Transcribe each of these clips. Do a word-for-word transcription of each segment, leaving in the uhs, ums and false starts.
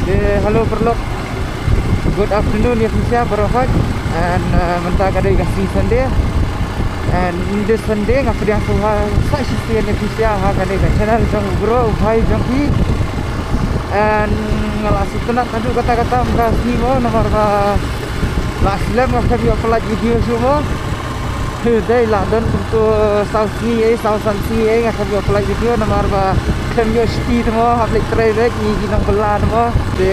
Eh, hello paralok. Good afternoon ïa phi baroh. And uh, mynta ka dei ka sngi Sunday. And in this Sunday nga pdiang sngewbha sa shisien ïa phi ha kane ka channel jong u bro u bhai jong phi. And nga la sngewtynnat haduh katta katta mynta ka sngi mo namar ba la slem nga khlem ïoh pynlait video shuh mo. Dei la don kumto saw sngi ei saw san sngi ei nga khlem ïoh pynlait video namar ba khlem ïoh shiti te mo hap leit trei beit ngi ki nongbylla te mo. Te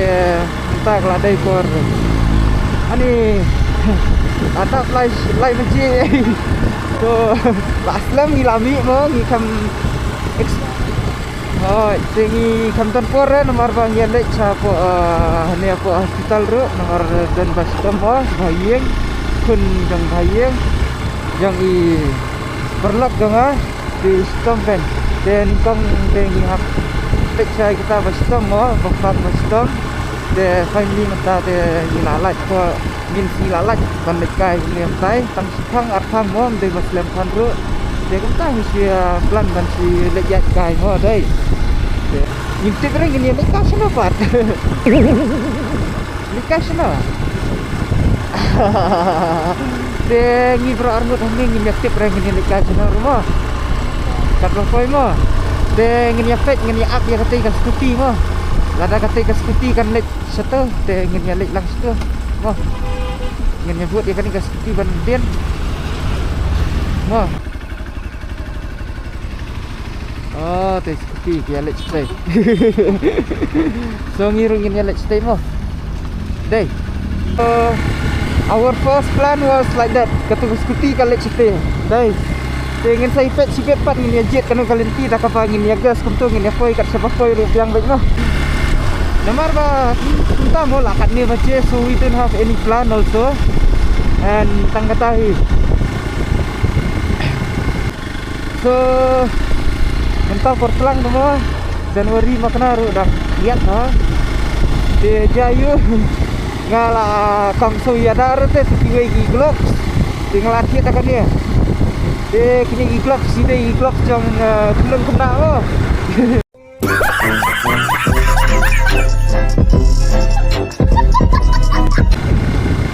mynta ka la dei por ani la dap lai lai baje ei. To la slem ngi la mih mo ngi khlem ex- Hooid, te ngi khlem don por re namar ba ngi ïa leit shapoh, ah, hangne hapoh hospital ruh namar don ba shitom mo, ba ïeng khun jong ba ïeng jong i paralok jong nga, te shitom pen. Te nyngkong te ngi hap peit sha kita ba shitom mo, ba khmat ba shitom. Te finally mynta te ngi la lait ko, ngin sa la lait ban leit kai ne mynta tang Phang ar phang mo, ym dei ba slem phan ruh. Te kumta ngi shu ïa plan ban shu leit ïaid kai mo dei. Te ngim tip re ngin ïa leit kai shano pat. Leit kai shano? Te ngi baroh arngut hangne ngim ïa tip re ngin ïa leit kai shano ruh mo. Katba poi mo. Te ngin ïa peit ngin ïa ap ïa katei ka scooty mo. Lada katei ka scooty kan leit shato te ngin ïa leit lang shato. Mo. Ngin ïa bud ïa kane ka scooty ban dien. Mo. Oh, te scooty ki ïa leit shatei. So ngi ruh ngin ïa leit shatei mo. Dei. Uh, our first plan was like that. Katu ka scooty ka leit shatei. Dei. Te ngin sa ïa peit shibit pat ngin ïa jied kano ka lynti da kaba ngin ïa gas kumto ngin ïa poi kat shaba poi ruh biang beit mo. Namar ba kumta mo la katne baje so we don't have any plan also. And tang kata hi. So mynta por tlang mo January ma kane ruh dang ïat ha. Te jaiu nga la kang so ïa dar te kiwei ki gloves. Te nga la thied da kane. Te kine ki gloves, shi dei ki gloves jong, eh, khyllung khynnah mo.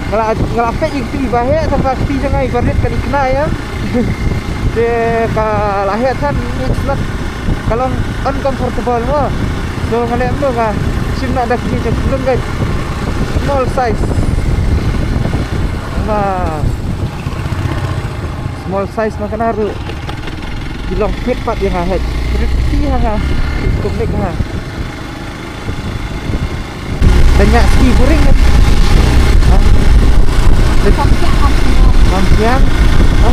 Nga la, nga la peit ïa kti ba heh, sa ba kti jong nga i ba rit kan i kna ïa. Te ka la heh than, it's not, ka long uncomfortable mo. So nga leh mno nga shim noh da kine jong khyllung guys. Small size. Ma small size ma kane ruh ki long fit pat ïa nga heh. Pretty ha nga. Kumne ha nga. Da ñiah ski buring. Ha? Bam siang. Ha?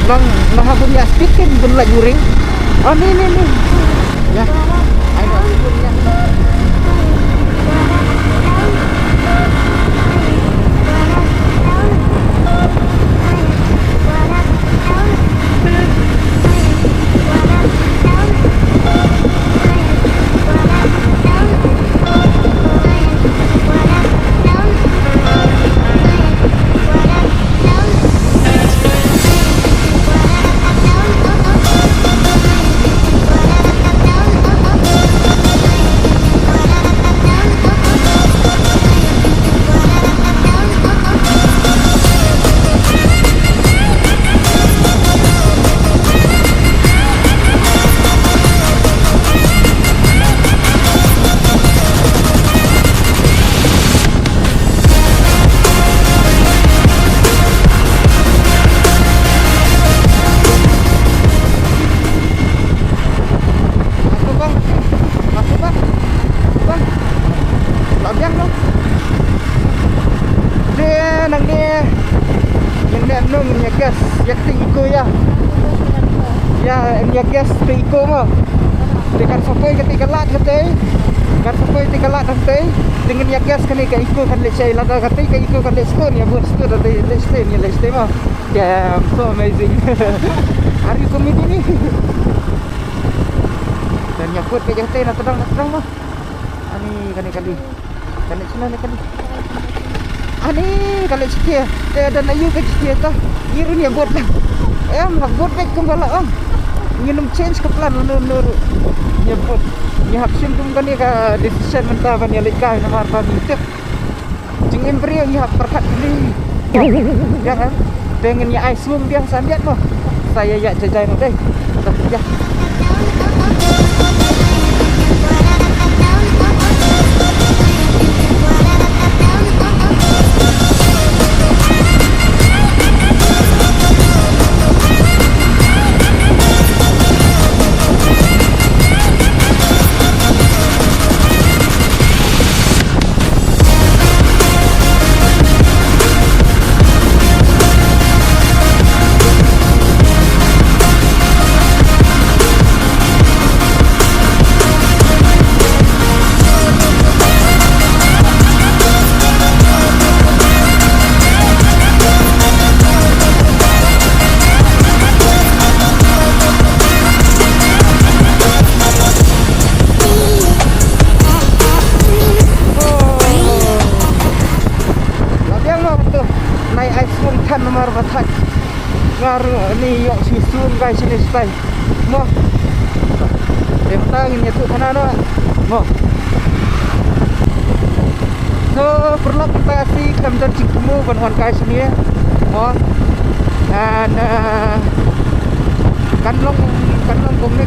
Long, long ha bun ñiah speed kan bun lait buring. Oh, ni, ni, ni. Ya. Ai, dah. Bang, bang, bang. Lah biang noh. Te nangne ngin leh mano, ngin ïa gas ïa kata eco ïa. Ïa, ngin ïa gas kata eco mo. Te kan sa poi kata ka lad kata. Kan sa poi kata ka lad kata. Te ngin ïa gas kane ka eco kan leit shaei, lada kata ka eco kan leit shatei, ïa bun shatei, leit shatei, leit shatei mo. Damn, so amazing. Are you comedy ni? Te ïa bud ka jaka te na tdang, na tdang mo. Ani kane kali. Kane shano ne kali. Ani kane shiti. Te da na ïu ka shiti ta. Ngi ruh ïa bud la. Em, la bud beit kumba la ong. Ngin ym change ka plan lano lano ruh. Ngi hap, ngi hap shim kum kane ka decision mynta ban ïaleit kai namar ba ngi tip jingim briew ngi hap pyrkhat kali. Ïa ka, te ngin ïa ai sum biang sa miet mo. Sa ïa ïa jai jai mo dei. Sa ïa. La biang noh tu. Nai ai sum than namar ba thait. Nga ruh ni ïoh shu sum kai shane shatai. Mo. Te mynta ngin ïathuh khana noh. Mo. So, paralok, mynta shi khlem don jingthmu ban wan kai shane. Mo. And, uh, kan long, kan long kumne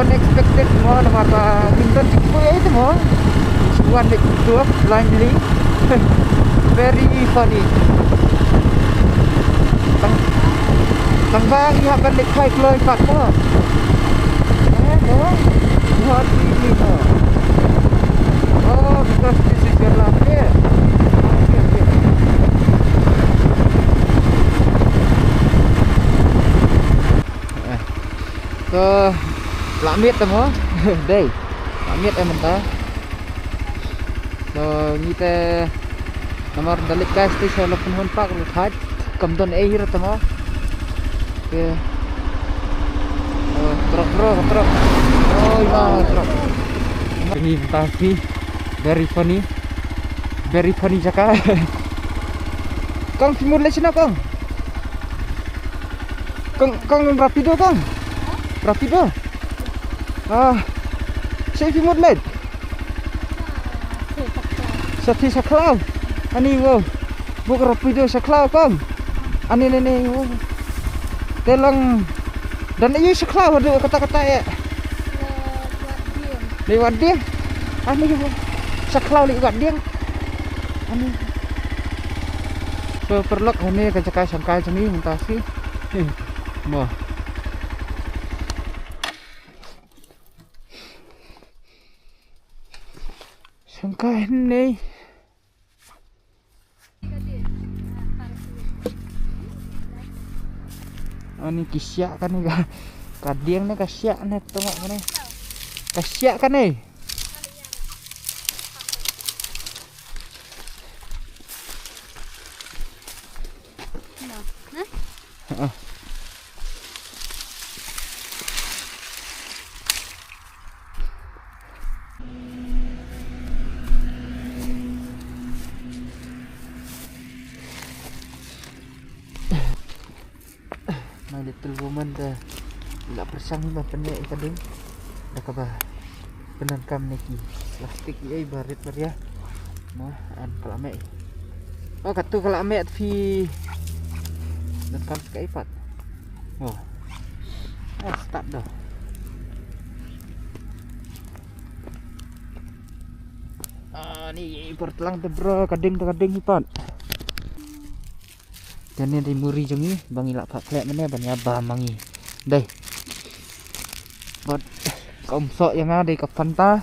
unexpected mo, namar ba ngim don jingthmu ïa ite mo. Wan leit tuh blindly. Very funny. Tang, tang ba ngi hap ban leit phai kloi pat mo. Eh, mo. What do you mean, mo? Oh, because this is your last year. Okay, okay. Eh. So, la miet te mo. Dei. La miet eh mynta. So, ngi te namar da leit kai station la pynhun pak la thait. Kam don ei hira te mo. Okay. Oh, truck bro, truck. Oh, ima truck. Ini mynta shi very funny. Very funny jaka. Kong, phi mut leit shano kong? Kong, kong rapido kong? Rapido? Ah, shaei phi mut leit? Sha thie sha khlaw. Ani wow. Bok rapido sha khlaw kong. Ani ne ne wow. Te long don aiu sha khlaw haduh katta katta eh. Leit wad dieng. Ani wow. Sha khlaw leit wad dieng. Ani. So paralok, hangne ka jaka shangkai jong ngi mynta shi. Mo. Shangkai hangne. Ani ki shiah kane ka, ka dieng ne ka shiah ne, tengok kane. Ka shiah kane. Heeh. My little woman te la pyrshang hi ban pynïaid ïa ka dieng da kaba pyndonkam ne ki plastik ïa i ba rit ba ria. Mo, an ka la meh. Oh, katu ka la meh phi. Donkam sa kaei pat. Oh. Ah, start dah. Ah, ni por tlang te bro, ka dieng te ka dieng hi pat. Kane dei muri jong ngi ba ngi la phah khleh mynne ban ïa bam ma ngi. Dei. Bad ka um soh ïa nga dei ka Fanta.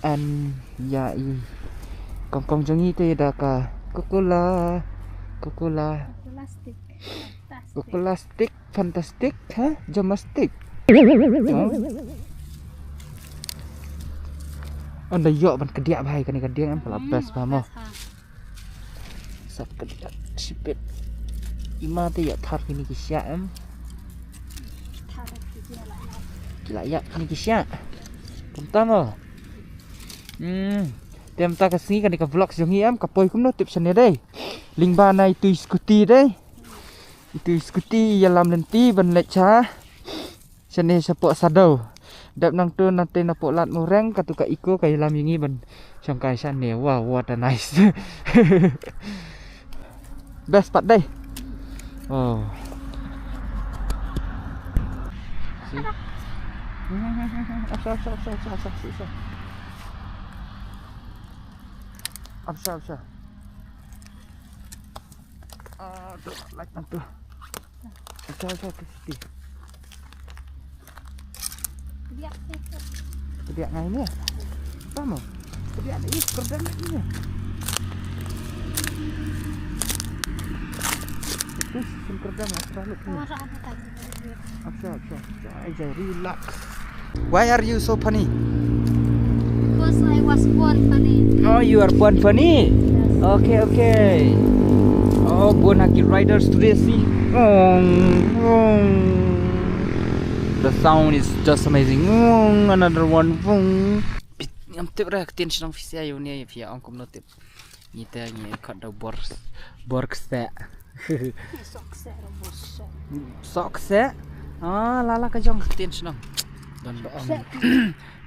And ïa i kongkong jong ngi te da ka Coca-Cola. Coca-Cola. Plastic. Coca-Cola stick, Fanta stick, ha? Jama stick. Ynda ïoh ban kdiah bha ïa kane ka dieng em, ka la best bha mo. Sap ka dak sipit. Ima te ïa thar kine ki shiah em. Ki la ïap kine ki shiah. Kumta mo. Hmm. Te mynta ka sngi kane ka vlog jong ngi em ka poi kumno tip shane dei. Lyngba na itu i scooty dei. Itu scooty ïalam lynti ban leit sha shane shapoh Saddew. Dep nangtu nangte napoh Lad Mawreng katu ka Eco ka ïalam ïa ngi ban shongkai shane. Wow, what a nice. Best pat dei. Oh. See? Absha, absha, absha, absha, absha, absha. Absha, absha. Ah, tu, light tu. Absha, absha, tu, siti. Biak, biak. Biak ngai ni. Tama. Biak ni, ih, kerdam ni. Itu sim kerdam lah, terlalu ni. Marah apa tadi? Absha, absha, absha. Aja, relax. Why are you so funny? Because I was born funny. Oh, you are born funny? Yes. Okay, okay. Oh, born aki riders today, see. Wong, wong. The sound is just amazing. Wong, another one. Wong. Ngam tip re, ktien shnong phi sa ïa une, phi ïa ong kumno tip. Ngi te ngi khot da bor, bor kseh. Sok kseh, bor kseh. Sok kseh. Ah, la la ka jong ktien shnong. Don ba ong,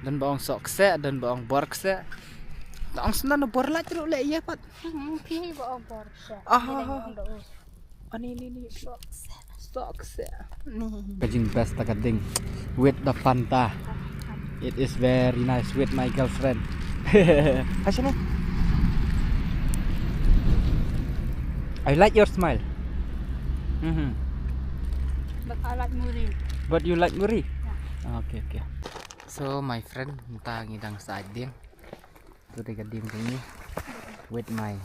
don ba ong sok kseh, don ba ong bor kseh. Ta ong shnong bor lait ruh leh ïa pat. Hmm, phi ba ong bor kseh. Ah. Phi ba ong da u. Ani ni ni sok kseh. Sok kseh. Ni. Ka jingbest ta ka ding with the Fanta. It is very nice with my girlfriend. Hasini. I like your smile. Mhm. But I like muri. But you like muri? Yeah. Okay, okay. So my friend, mynta ngi dang sa dieng. Tu dei ka dieng jong ngi with my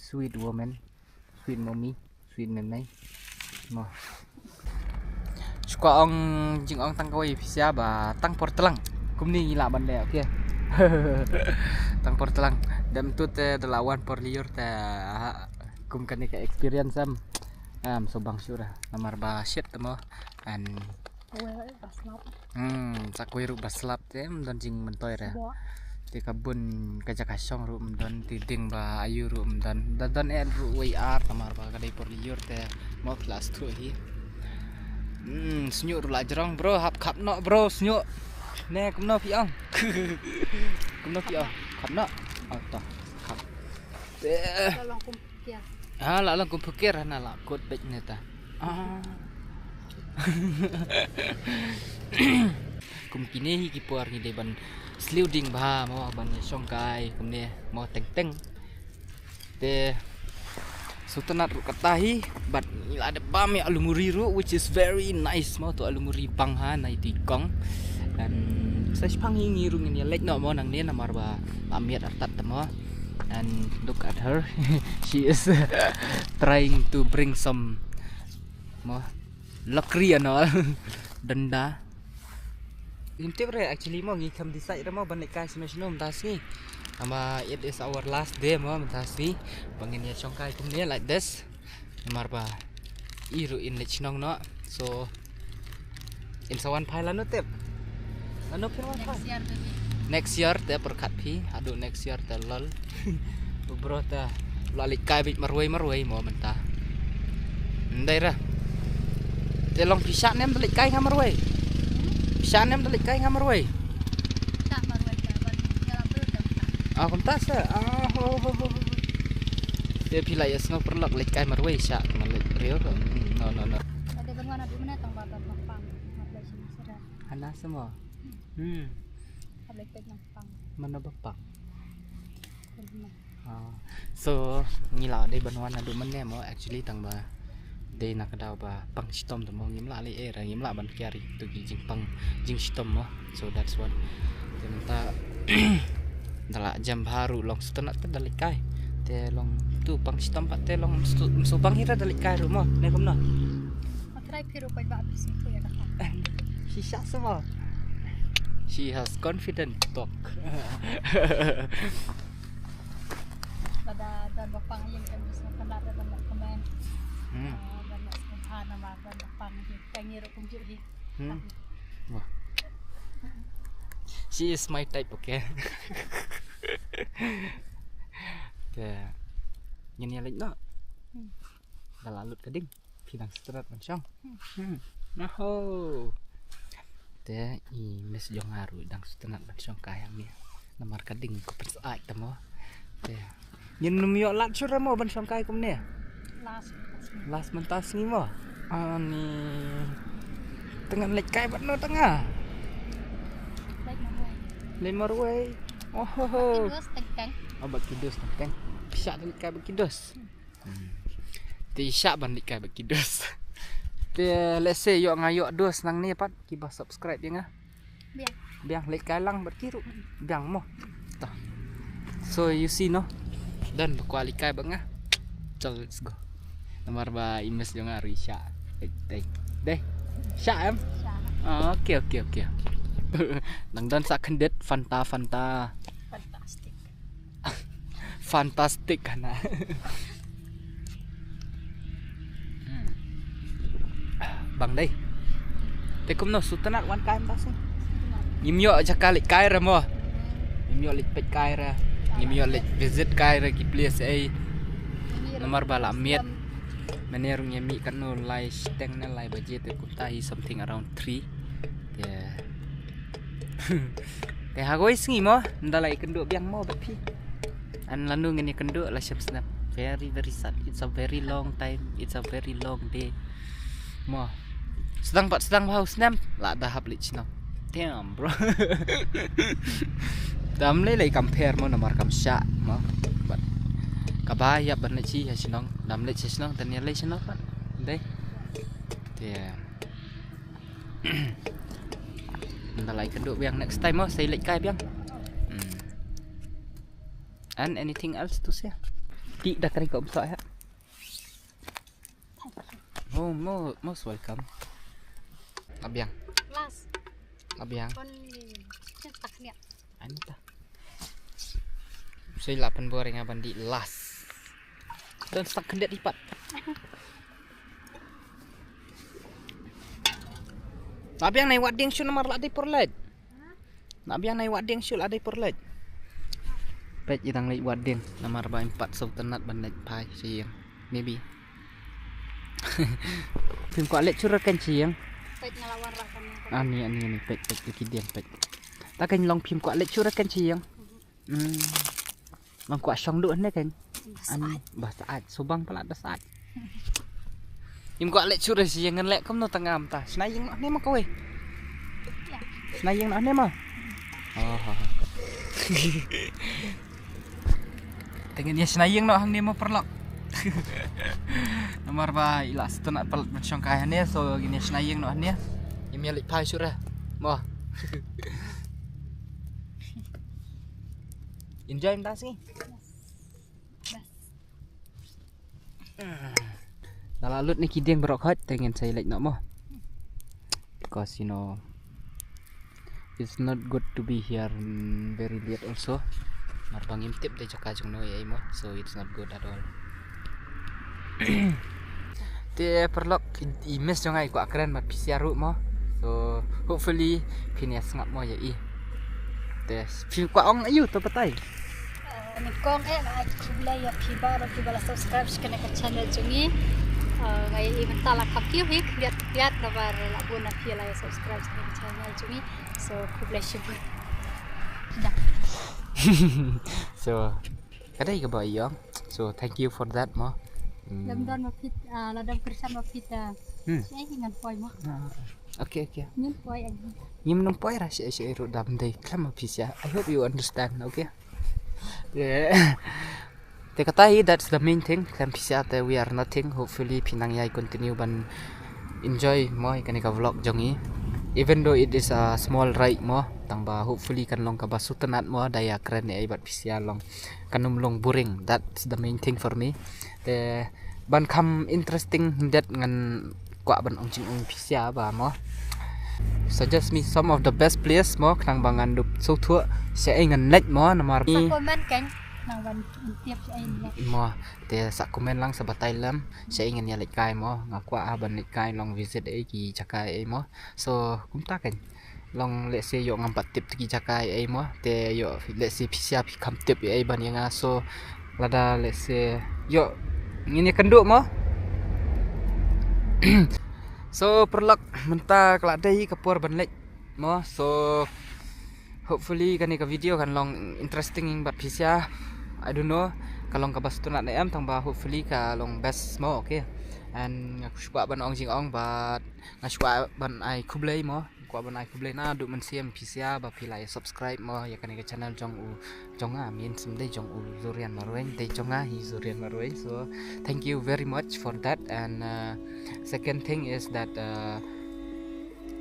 sweet woman, sweet mommy, sweet meme. Mo. Shu kwah ong jingong tang kawei phi sa ba tang por tlang. Kumne ngi lah ban leh, okay. Tang por tlang. Dam tu te da la wan por lyiur te, ah, kum kane ka experience em. Em, so bang shu ra. Namar ba shit te mo. And Hmm, sa kawei ruh ba slap te, ym don jingmyntoi re. Te ka bun ka jaka shong ruh ym don, te ding ba ayu ruh ym don. Da don eh ruh wei ar, namar ba ka dei por lyiur te mo, phi la sdang hi. Hmm, shñiuh ruh la jrong bro, hap khap noh bro, shñiuh. Ne, kumno phi ong? Kumno phi ong? Khap noh. Oh, to. Khap. Te. Tolong kum. Kiar. Ah, la long kum pukir na la kot bek ne ta. Ah. Kum kine hi ki por ngi dei ban sliew ding bha mo, ban shongkai kumne mo teng teng. Te sutnat ruh kata hi, bad ngi la dep bam ïa alumuri ruh, which is very nice mo, tu alumuri bang ha na iti kong. And sa shipang hi ngi ruh ngin ïa leit noh mo nangne namar ba la miet artat te mo. And look at her. She is trying to bring some mo, lakri and all. Danda. Ngim tip re actually mo, ngi kham decide re mo ban leit kai shano shano mynta sngi. Ama it is our last day mo mynta sngi. Ba ngin ïa shongkai kumne like this. Namar ba i ruh in leit shnong noh. So in sa wan phai lano tip. Lano phin wan phai. Next year maybe. Next year te pyrkhat phi, haduh next year te lol. U bro te la leit kai beit marwei marwei mo mynta. Ndai ra. Te long phi shah ne em da leit kai nga marwei. Phi shah ne em da leit kai nga marwei. Shah marwei te ban ïa la brut te mynta. Ah, kumta sa. Ah, ho, ho, ho, ho. Te phi la ïa sngew pyrlok leit kai marwei shah, ma leit briew ko. Hmm, no, no, no. Ka dei ban wan haduh mynne tang ba ban pang. Hana sa mo. Hmm. Ka leit peit nang pang. Mano ba pang? Ka dei na. Ah. So ngi la dei ban wan haduh mynne mo, actually tang ba dei na ka daw ba pang shitom te mo, ngim lah leh eh, ngim lah ban kiar ïa tu ki jingpang jingshitom mo. So that's what. Te mynta da la jem bha ruh long sutnat te da leit kai. Te long tu pang shitom pat te long su, su pang hi te da leit kai ruh mo. Ne kumno? Ma trai phi ruh peit ba phi sngewthuh ïa kata. She shah sa mo. She has confident talk. Lada don ba pang ïa ka, sngewtynnat da ban comment. Hmm. Ah, ban sngewbha namar don ba pang hi. Ka ngi ruh kumjuh hi. Hmm. Wah. She is my type, okay. Te ngin ïa leit noh. Hmm. Da la lut ka ding. Phi dang sngewtynnat ban shong. Hmm. Naho. Te i miss jong nga ruh i dang sngewtynnat ban shong kai hangne. Namar ka ding ka pynsyaid te mo. Te ngin nym ïoh lad shuh re mo ban shong kai kumne. Last. Last mynta sngi mo. Ani. Te ngan leit kai bad no tang nga. Leit marwei. Leit marwei. Oh ho ho. Bad ki dos teng teng. Oh bad ki dos teng teng. Pisa da leit kai bad ki dos. Hmm. Te shah ban leit kai bad ki dos. Te let's say ïoh nga ïoh dos nangne pat kiba subscribe ïa nga. Biang. Biang leit kai lang bad ki ruh. Biang mo. Tah. So you see no. Dan ba kwah leit kai bad nga. Chal let's go. Namar ba i miss jong nga ruh i shah. Dei. Dei. Dei. Shah em? Shah. Ah, okay, okay, okay. Nang don sa khyndiat Fanta, Fanta. Fantastic. Fantastic hana. Hmm. Bang dei. Te kumno sngewtynnat wan kai mynta sngi? Ngim ïoh jaka leit kai re mo. Ngim ïoh leit peit kai re. Ngim ïoh leit visit kai re ki place ei. Namar ba la miet. Mynne ruh ngim mih katno lai shiteng ne lai baje te kumta hi something around three. Te Te ha kawei sngi mo, ynda la ïakynduh biang mo bad phi. An lano ngin ïakynduh la shem snap. Very, very sad. It's a very long time. It's a very long day. Mo. Sdang pat sdang bha u snem. La da hap leit shnong. Damn, bro. Dam lei lei compare mo namar kam shah mo. But kaba ïap ban leit shi ha shnong. Dam leit shi shnong dan ïa leit shnong pat. Dei. Damn. Nda lai kynduh biang next time mo, sa leit kai biang. Hmm. And anything else to say? Ti da kari ko umsa ya. Oh, mo, most welcome. Abiang. Last. Abiang. Only. Just tak niya. Anta. Sui la pynbor nga ban dih last. Don stak khyndiat ipat. Na biang nai wad dieng shu namar la dei por leit. Na biang nai wad dieng shu la dei por leit. Peit i dang leit wad dieng namar ba im pat sngewtynnat ban leit phai sha ïing. Maybe. Phim kwah leit shu ra kan sha ïing. Peit nga la wan rah kan. Ani ani ani peit peit ki dieng peit. Ta kan long phim kwah leit shu ra kan sha ïing. Hmm. Long kwah shong duh ne kan. Ani ba saat subang pala da saat. Im kwah leit shu ra sha ïing ngan leh kumno tang am ta. Shna ïing noh ne ma kawei. Shna ïing noh ne ma. Oh. Te ngin ïa shna ïing noh hangne mo paralok. Namar ba i la sngewtynnat palat ban shong kai hangne so ngin ïa shna ïing noh hangne. Im ïa leit phai shuh re mo. Enjoy mynta sngi. Nga la lut ne ki dieng baroh khoit te ngin sa ïa leit noh mo. Because you know it's not good to be here mm, very late also. Mar ba ngim tip de jaka jong no ïa mo, so it's not good at all. Te paralok i miss jong nga i kwah kren bad phi sha ruh mo. So hopefully phin ïa sngap mo ïa i. Te phi kwah ong aïu to batai. Nyngkong eh nga ai khublei ïa phi baroh kiba la subscribe sha kane ka channel jong ngi. Nga ïa i mynta la kham kiew hi khyndiat khyndiat namar la bun na phi la ïa subscribe sha kane ka channel jong ngi. So khublei shibun. So ka dei kaba ïong. So thank you for that mo. Lam don ma phi la dam kyrshan ma phi. Hmm. Shi ai ngan poi mo. Okay okay. Ngan poi ai. Ngim nang poi ra shi shi ruh dam dei klam ma phi sha. I hope you understand okay. Te kata hi that's the main thing. Khlem pisa te we are nothing. Hopefully phi nang ïai continue ban enjoy mo ïa kane ka vlog jong ngi. Even though it is a small ride mo tang ba hopefully kan long kaba sngewtynnat mo da ïa kren ïa i bad pisa long kan ym long boring. That's the main thing for me. Te ban kham interesting hyndet ngan kwah ban ong jingong pisa ba mo. Suggest me some of the best place mo khnang ba ngan dup sngewthuh sha ei ngan leit mo namar sa comment kan nang ban tip sha ei mo. Te sa comment lang sa batai lem sha ei ngan ïa leit kai mo nga kwah ban leit kai long visit ei ki jaka ei mo. So kumta kan long let's say ïoh ngam pat tip te ki jaka ei mo te ïoh let's say pisa phi kham tip ei ban ïa nga so lada let's say ïoh ngin ïa kynduh mo. So paralok, mynta ka la dei ka por ban leit mo. So hopefully kane ka video kan long interesting bad pisa. I don't know ka long kaba sngewtynnat ne em, tangba hopefully ka long best mo, okay. And nga shu kwah ban ong jingong bad nga shu kwah ban ai khublei mo. Kwah ban ai khublei naduh mynsiem pisa ba phi la ïa subscribe mo ïa kane ka channel jong u, jong nga, min sim dei jong u Zurian Marweng, dei jong nga hi Zurian Marweng. So thank you very much for that. And uh, second thing is that uh,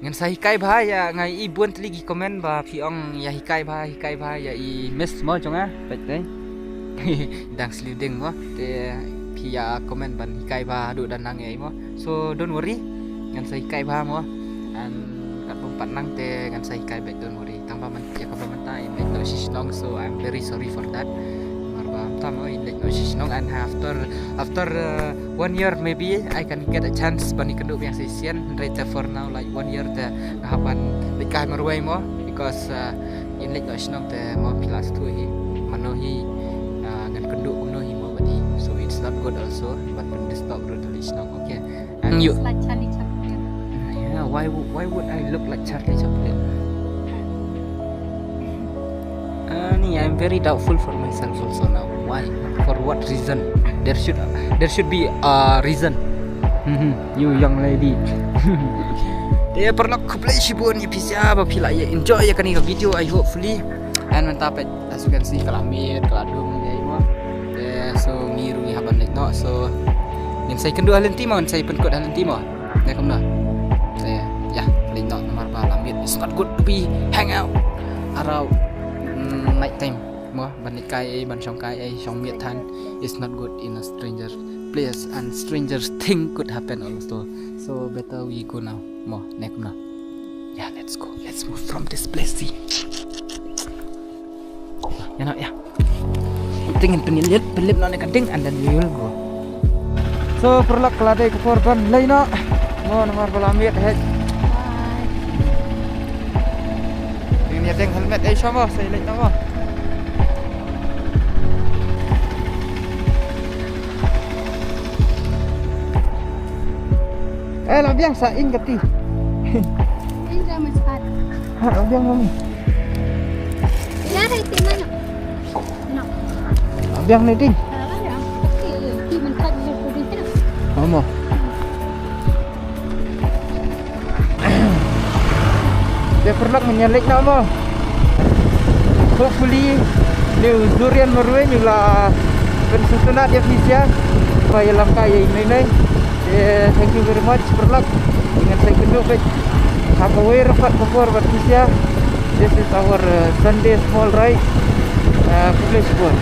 ngan sa hikai bha ïa, nga i bun tylli ki comment ba phi ong ïa hikai bha, hikai bha ïa i miss mo jong nga. Peit dei dang sliu ding mo, te phi ïa comment ban hikai bha haduh da nang ïa i mo. So don't worry, ngan sa hikai bha mo. And kat bym pat nang te ngan sa hikai beit, don't worry. Tangba man ïa kaba mynta in leit noh shisnong, so I'm very sorry for that. Namar ba mynta mo in leit noh shisnong, and after after uh, one year maybe I can get a chance ban ïakynduh biang sa shisien. Hynrei te for now, like, one year te nga hap ban leit kai marwei mo, because uh, in leit noh shisnong te mo phi la sngewthuh hi mano hi. Uh, ngan kynduh kumno hi mo bad hi, so it's not good also. But pynbeit stop ruh da leit shisnong, okay. And you, like Charlie Chaplin. Yeah, why why would I look like Charlie Chaplin? Ani, I'm very doubtful for myself also now. Why? For what reason? There should there should be a reason. Mhm, you young lady. Te paralok, khublei shibun ïa phi sa ba phi la ïa enjoy ïa kane ka video, I hopefully. And mynta peit, as you can see, ka la miet, ka la dum ïa i mo. Te so ngi ruh ngi hap ban leit noh. So ngin sa ïakynduh ha lynti mo, ngin sa ïapynkut ha lynti mo. Te kumno? Te ïa, leit noh namar ba la miet. It's not good to be hang out around mm, night time mo, ban leit kai ei, ban shong kai ei, shong miet than. It's not good in a stranger place, and stranger thing could happen also. So better we go now mo, ne kumno? Yeah, let's go. Let's move from this place. See. Ïa noh, ïa. Teng ngin pynlip, pynlip noh ne ka ding, and then we will go. So paralok, ka la dei ka por ban leit noh mo namar ba la miet heh. Ngin ïa deng helmet ei sha mo, sa leit noh mo. Eh, la biang sa ing kati. Ing da mas pat. Ha, la biang mami. Ina hai ti mano. No. La biang ni ding. Ti men kat ni ko ding. Mama. Te paralok, ngin ïa leit noh mo. Hopefully une u Zurian marwei u la pynsngewtynnat ïa phi sa ba ïalam kai ïa i mei mei. Te thank you very much paralok. Ngan sa ïakynduh beit ha kawei pat ka por bad phi sa. This is our uh, Sunday small ride. Uh, khublei shibun.